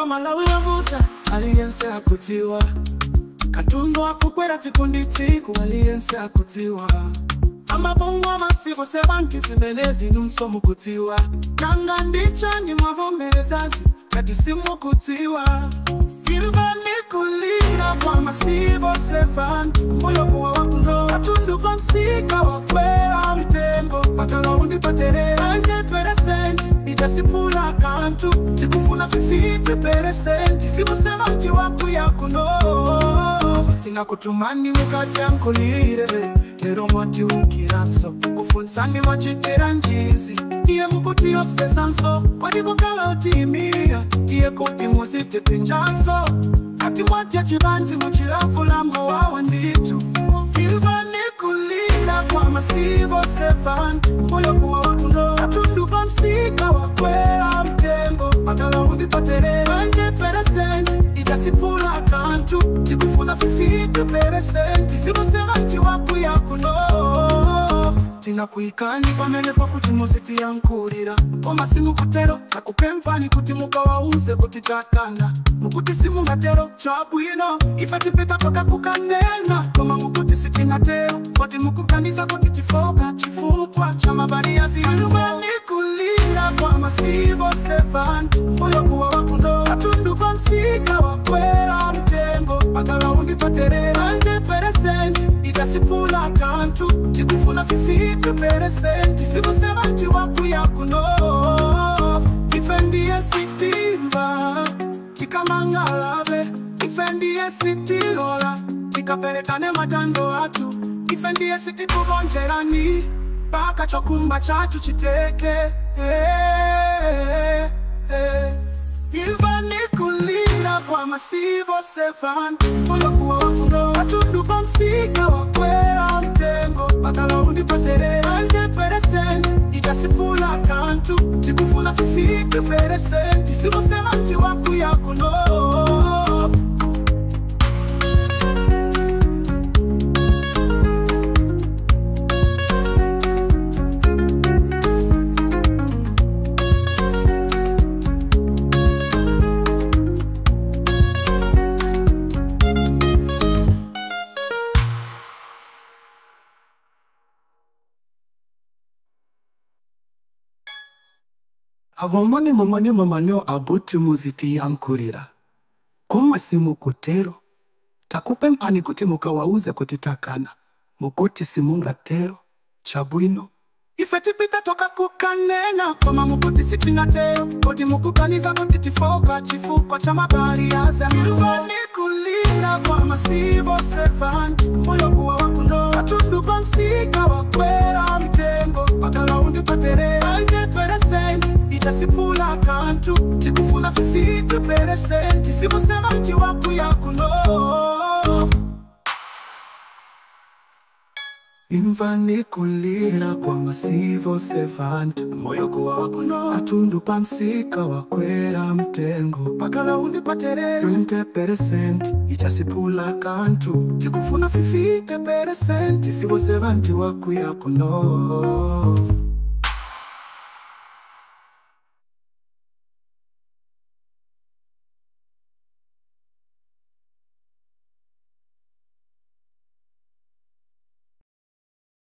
Malawi wavuta aliyense akudziwa katundu akukwera tsiku ndi tsiku aliyense akudziwa amabungwe ama civil servant zimenezi nunso mukudziwa nanga ndi chani mwavomerezazi ngati simukudziwa imvani kulira kwa ma civil servant moyo kuwawa kuno katundu pa msika wakwera mtengo pakalaundi patere 100% ijasipula kantu tikufuna 50% civil servant wakwiya kuno tinakutumani mukatiyankhulire lero mwatiukiranso kufunsani mwachitira njizi tiye mukutiopsezanso kodi kukala utiimira tiye kuti muzitipinjanso kati mwatya chibanzi muchilafu mowawa nditu imvani kulira kwa ma civil servant moyo kuwawa kuno katundu pa msika wakwera mtengo pakalaundi patere 20% ijasipula kantu tikufuna 50% civil servant wakwiya kuno tinakuikani pamene pakuti muzitiyankhulira koma simukutero takupemphani kuti mukawauze kuti takana mukuti simungatero chabwino ife tipita paka kukanena koma mukuti sitingatero koti mukukanisa kuti tifoka chifukwa cha ma barriers imvani kulira kwa ma civil servant moyo kuwawa kuno katundu pa msika wakwera mtengo pakalaundi patere 100% ijasipula kantu tikufuna 50% civil servant wakwiya kuno ife ndiye sitimba tikamangalabe ife ndiye sitilola tikaperekane madando atu ife ndiye sitikugonjerani paka chokumba chatu chiteke imvani kulira kwa ma civil servant moyo kuwawa kuno katundu pa msika wakwera mtengo pakalaundi patere 100% ijasipula kantu tikufuna 50% civil servant wakwiya kuno. Avomone momone momanyo abuti muzitiyankhulira koma simukutero takupemphani kuti mukawauze kuti takana mukuti simungatero chabwino ife tipita toka kukanena koma mukuti sitingatero koti mukukanisa kuti tifoka chifukwa cha ma barriers imvani kulira kwa ma civil servant moyo kuwawa kuno katundu pa msika wakwera mtengo pakalaundi patere 100% ijasipula kantu tikufuna 50% civil servant wakwiya kuno. Imvani kulira kwa ma civil servant moyo kuwawa kuno katundu pa msika wakwera mtengo pakalaundi patere 20% ijasipula kantu tikufuna 50% civil servant wakwiya kuno.